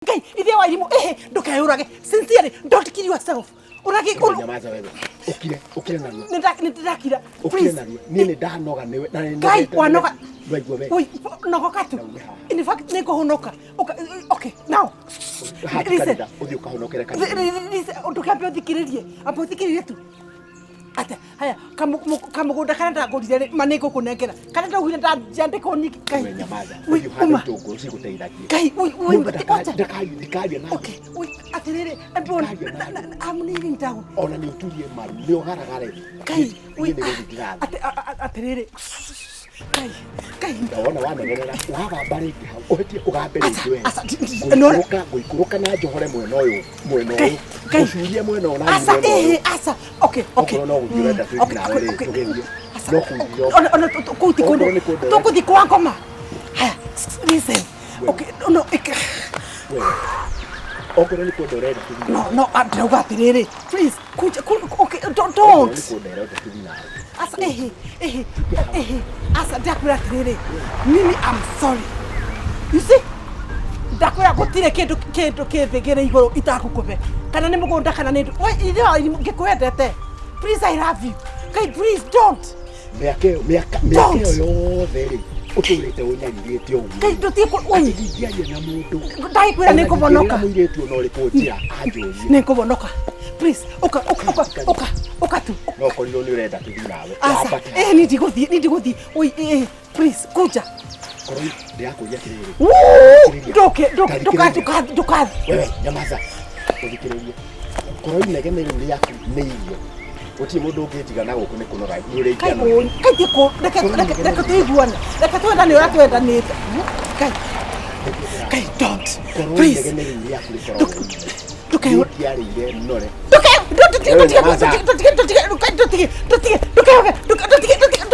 Ngai ithe wa irimũ, ehe, ndũkeyũrage. Sincerely, don't kill yourself. Ũrage. Nyamaza wewe. Ukire, ukire narua. Nĩndakira. Ukire Please. narua. Niĩ nĩ ndanoga nĩwe na nĩ Ngai nogete nĩwe. wanoga. Ndwaigua we. Ui, nogoka tu. Naume haha. In fact, nĩngũhonoka. Okay, now Haha listen. kanitha, ũthiĩ ũkahonokere kanitha. Listen, ndũkĩambe ũthikĩrĩrie, amba ũthikĩrĩrie tu. Ate haya, kamũgũnda karĩa ndagũrire rĩ, ma nĩngũkũnengera karĩa ndaugire ndanjandĩkwo nyingĩ. Ngai. We nyamaza. Ui, Ũthiĩ ũhande uma. itũngũrũ cigũteithagie. Ngai, ui, ui, Mũndũ wacha. ndikaria nawe. Okay, ui, atĩrĩrĩ, everyone, Ndikaria nawe. I'm kneeling down. Ona nĩ ũturie maru, nĩ ũgaragare. Ngai, ui, Niĩ nĩ gũthiĩ ndĩrathiĩ. Atĩrĩrĩ, Ngai, Ngai. Ndawona wamenerera wagamba rĩngĩ hau ũhĩtie ũgambe rĩngĩ we. Aca, no- Ngũikũrũka, ngũikũrũka na njohore mwena ũyũ, mwena Ngai, ũyũ, Ngai. ngũcurie mwena ũyũ na niĩ Aca, mwena ũyũ. eh, aca, okay. Okorwo no gũthiĩ ũrenda tũthiĩ nawe rĩ, tũgĩthiĩ. Aca, No kũnjira ona kũu ti kũndũ. Okorwo nĩ kũndũ ũrenda. Tũkũthiĩ kwa ngoma. Haya, listen. Okay, no, Wewe. Okorwo nĩ kwenda ũrenda tũthiĩ no, nawe. no, ndĩrauga atĩrĩrĩ, please, kuja, okay, don't, Okorwo don't. nĩ kwenda ũrenda tũthiĩ nawe. Asa, ehe, ehe, ehe, asa, ndakwĩra atĩrĩrĩ, mimi I'm sorry. You see? Ndakwĩra gũtirĩ kĩndũ kĩ thĩ kĩrĩ igũrũ itakũkũbe. Kana nĩ mũgũnda kana nĩ ndũ. We ithe wa irimũ ngĩkwendete. Please, I love you. Kai, please don't. Mĩaka ĩyo, mĩaka Don't. ĩyo yothe rĩ, ũtũrĩte ũnyariirĩte ũguo. Kai, ndũtige kũ Atĩ oi. ndingĩaria na mũndũ. Ndagĩkwĩra nĩ ngũvonoka. Ona mũirĩtu ona ũrĩkũ njĩra anjũrie. Nĩ ngũvonoka. Please, ũka, ũka, ũka, ũka, ũka tu. No ũkorirwo nĩ ũrenda tũthiĩ nawe. Asa, Wambate. eh, niĩ ndigũthiĩ, niĩ ndigũthiĩ. Oi, eh, please, kuja. Korwo ndĩrakũria atĩrĩrĩ. Woo! Thikĩrĩria. Ndũke, ndũke, ndũka, Thikĩrĩria. ndũka, ndũka. Wewe nyamaza. Ũthikĩrĩrie. Korwo inegene rĩu rĩaku nĩ irio. Gũtirĩ mũndũ ũngĩnjiga na gũkũ nĩ kũnora. Nĩ ũrĩa Kai, ingĩanora. kai ti kũ, reke, reke, reke tũiguane. Reke twendane ũrĩa twendanĩte. Kai, Kai, don't. Korwo Please. inegene rĩu rĩaku rĩkoragwo irio. Ndũke, Niĩ ndiarĩire nore. ndũke, ndũtige, Wewe ndũtige, nyamaza. ndũtige, ndũtige, ndũtige, ndũtige, ndũtige, ndũke, ndũtige, ndũtige, ndũtige.